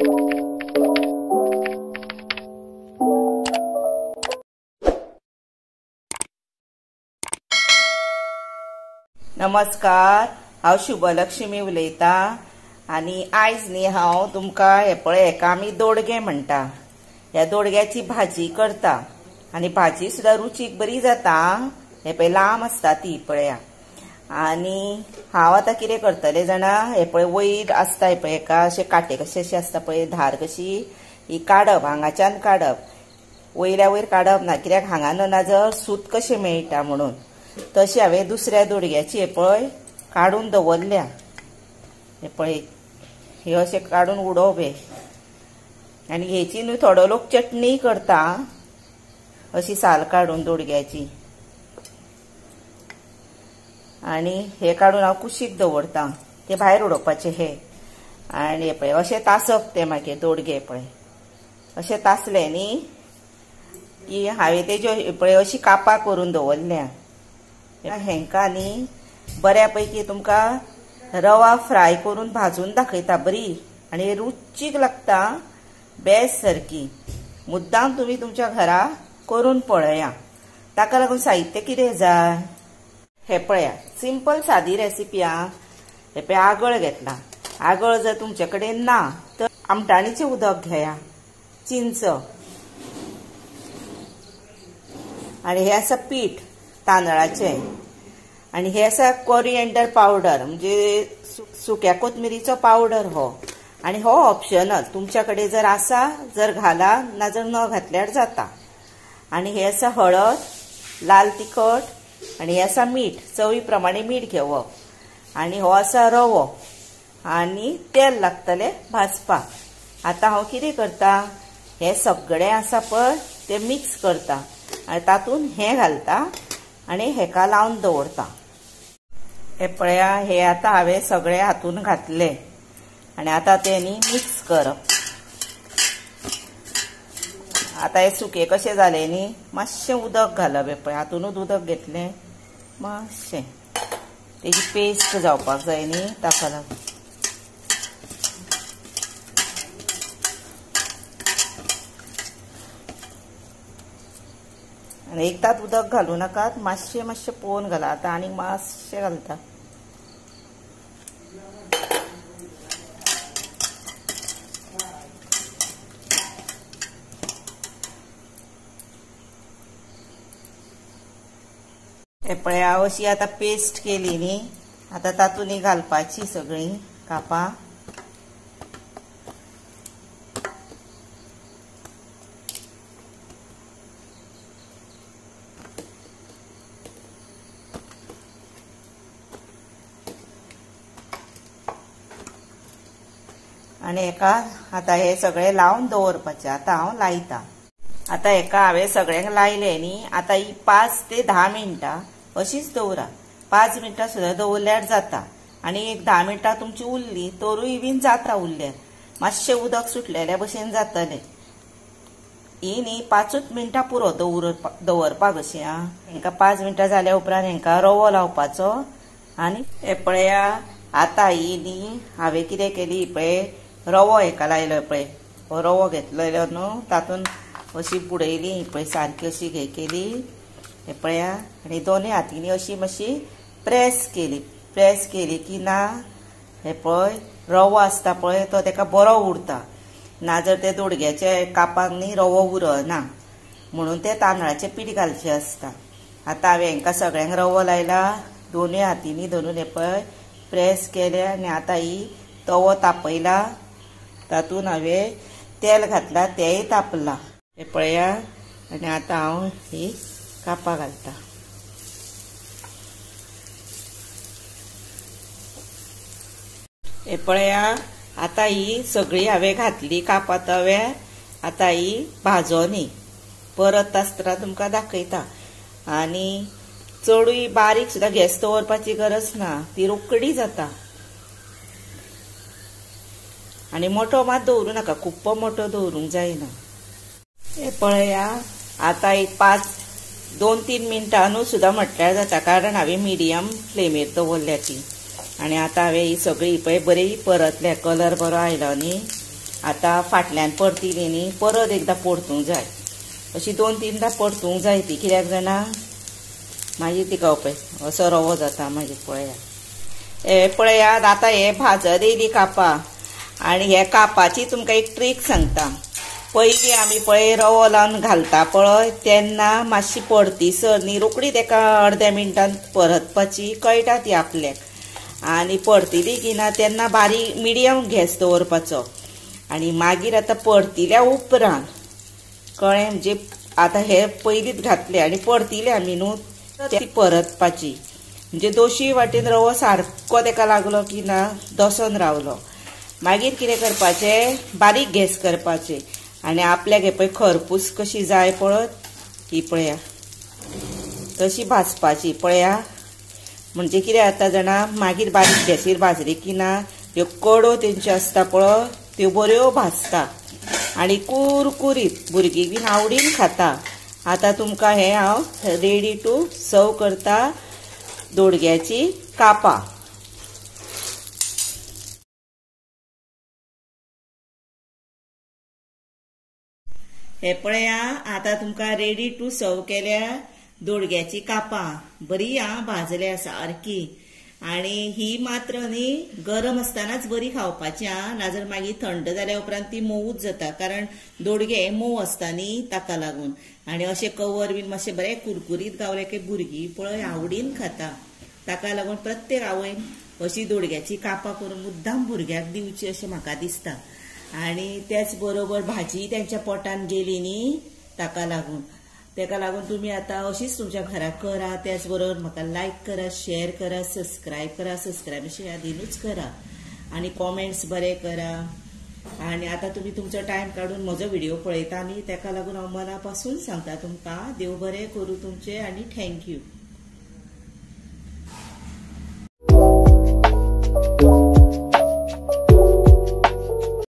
नमस्कार, हांव शुभलक्ष्मी उलयता आनी आयज न्ही हांव तुमकां हे पळय हेका आमी दोडगे म्हणटा. ह्या दोडग्याची भाजी करता आनी भाजी सुद्दां रुचीक बरी जाता. हे पळय लांब आसता ती पळया. आनी हांव आतां कितें करतलें जाणा, हे पळय वयर आसता हे पळय हेका अशे कांटे कशे अशे आसता पळय, धार कशी ही काडप, हांगाच्यान काडप, वयल्या वयर काडप ना, कित्याक हांगा न्हू जर सूत कशें मेळटा म्हणून. तशी हांवें दुसऱ्या दोडग्याची हे पळय काडून दवरल्या. हे पळय हे अशें काडून उडोवप हे. आनी हेची न्हू थोडो लोक चटणी करता अशी साल काडून दोडग्याची. आनी हे काडून हांव कुशीक दवरता, ते भायर उडोवपाचे हे. आनी हे पळय अशें तासप ते मागीर दोडगे पळय अशें तासले न्ही की हांवें तेज्यो पळय अशी कापां करून दवरल्या. हेंका न्ही बऱ्या पैकी तुमकां रवा फ्राय करून भाजून दाखयता बरी आनी रुचीक लागता बेस्ट सारकी. मुद्दाम तुमी तुमच्या घरा करून पळया. ताका लागून साहित्य कितें जाय हे पळया. सिंपल सादी रेसिपी आ. हे पळय आगळ घेतला. आगळ जर तुमचे कडेन ना तर आमटाणीचें उदक घेया, चिंच, आनी हे आसा पीठ तांदळाचें, आनी हे आसा कोरिएंडर पावडर म्हणजे सुक्या कोथमिरीचो पावडर हो. आनी हो ऑप्शनल, तुमच्या कडेन जर आसा जर घाला, ना जर न घातल्यार जाता. आनी हे आसा हळद, लाल तिखट, आनी हे आसा मीठ, चवी प्रमाणे मीठ घेवप. आनी हो आसा रवो आनी तेल लागतलें भाजपाक. आतां हांव कितें करता, हे सगळें आसा पळय तें मिक्स करता आनी तातूंत हें घालता आनी हेका लावन दवरता. हे पळया हे आतां हांवें सगळें हातून घातलें आनी आतां तें न्ही मिक्स करप. आतां हे सुके कशें जालें न्ही, मातशें उदक घालप. हे पळय हातूनच उदक घेतलें मातशें, तेजी पेस्ट जावपाक जाय न्ही ताका लागून. आनी एकदांच उदक घालूं नाकात, मातशें मातशें पळोवन घाला. आतां आनीक मातशें घालता. हे पळया अशी आतां पेस्ट केली न्ही, आतां तातूंत घालपाची सगळीं कापां. आनी हेका आतां हे सगळें लावन दवरपाचें. आतां हांव लायता. आतां हेका हांवें सगळ्यांक लायलें न्ही, आतां ही 5 ते 10 मिनटां अशीच दवरा. 5 मिनटां सुद्दां दवरल्यार जाता. आनी एक 10 मिनटां तुमची उरली तरूय बीन जाता उरल्यार, मातशें उदक सुटलेल्या भशेन जातलें. ही न्ही 5 मिनटां पुरो दवरपाक अशी. आं, हेंकां 5 मिनटां जाल्या उपरांत हेंकां रवो लावपाचो. आनी हे पळया आतां ही न्ही हांवें कितें केली, पळय रवो हेका लायलो. पळय हो रवो घेतलो न्हू, तातूंत अशी बुडयली पळय सारकी अशी हे केली. हे पळया आनी दोनूय हातींनी अशी मातशी प्रेस केली. प्रेस केली की ना हे पळय रवो आसता पळय तो तेका बरो उरता, ना जर ते दोडग्याच्या कापांक न्ही रवो उरना, म्हणून ते तांदळाचें पीठ घालचें आसता. आतां हांवें हेंकां सगळ्यांक रवो लायला, दोनूय हातींनी धरून हे पळय प्रेस केले. आनी आतां ही तवो तापयला, तातूंत हांवें तेल घातला, तेंय तापला. हे पळया आनी आतां हांव ही कापां घालता. हे पळया आतां ही सगळी हांवें घातली कापां तव्यार. आतां ही भाजोनी परत आसतना तुमकां दाखयता. आनी चडूय बारीक सुद्दां गॅस दवरपाची गरज ना, ती रोखडी जाता. आनी मोठो मात दवरूं नाका, खूब्ब मोठो दवरूंक जायना. हे पळया आतां एक 2-3 मिनटांनू सुद्दां म्हटल्यार जाता, कारण हांवें मिडियम फ्लेमीर दवरल्या ती. आनी आतां हांवें ही सगळी पळय बरी परतल्या, कलर बरो आयलो न्ही. आतां फाटल्यान परतिली न्ही परत एकदां परतूंक जाय, अशी 2-3दां परतूंक जाय ती, कित्याक जाणा मागीर तिका पळय असो रवो जाता. मागीर पळयात हे पळयात आतां हे भाजत येयली कापां. आनी हे कापाची तुमकां एक ट्रीक सांगता. पयलीं आमी पळय रवो लावन घालता पळय तेन्ना मातशी परतीसर न्ही रोखडी तेका अर्द्या मिनटान परतपाची कळटा ती आपल्याक. आनी परतिली की ना तेन्ना बारीक मिडियम गॅस दवरपाचो. आनी मागीर आतां परतिल्या उपरांत कळ्ळें म्हणजे आतां हे पयलींच घातले आनी परतिले आमी न्हू ती परतपाची, म्हणजे दोशी वाटेन रवो सारको तेका लागलो की ना दसोन रावलो. मागीर कितें करपाचें, बारीक गॅस करपाचें आनी आपल्याक हे पळय खरपूस कशी जाय पळय ही पळया तशी भाजपाची. पळया म्हणजे कितें जाता जाणा, मागीर बारीक गॅसीर भाजली की ना ह्यो कडो तेंच्यो आसता पळय त्यो बऱ्यो भाजता आनी कुरकुरीत भुरगीं बीन आवडीन खाता. आतां तुमकां हें हांव रेडी टू सर्व करता दोडग्याची कापां. हे पळया आतां तुमकां रेडी टू सर्व केल्या दोडग्याची कापां, बरी आं भाजल्या सारकी. आनी ही मात्र न्ही गरम आसतनाच बरी खावपाची आं, नाजाल्यार मागीर थंड जाल्या उपरांत ती मोवूच जाता, कारण दोडगे मोव आसता न्ही ताका लागून. आनी अशें कवर बीन मातशें बरें कुरकुरीत गावलें की भुरगीं पळय आवडीन खाता. ताका लागून प्रत्येक आवयन अशी दोडग्याची कापां करून मुद्दाम भुरग्याक दिवची अशें म्हाका दिसता. आनी त्याच बरोबर भाजी त्यांच्या पोटान गेली न्ही ताका लागून, तेका लागून तुम्ही आतां अशीच तुमच्या घराक करा. त्याच बरोबर म्हाका लायक करा, शेअर करा, सबस्क्रायब करा, सबस्क्रायब अशें यादीनूच करा आनी कॉमेंट्स बरे करा. आनी आतां तुमी तुमचो टायम काडून म्हजो व्हिडिओ पळयता न्ही, तेका लागून हांव मना पासून सांगता तुमकां, देव बरें करूं तुमचें आनी thank you.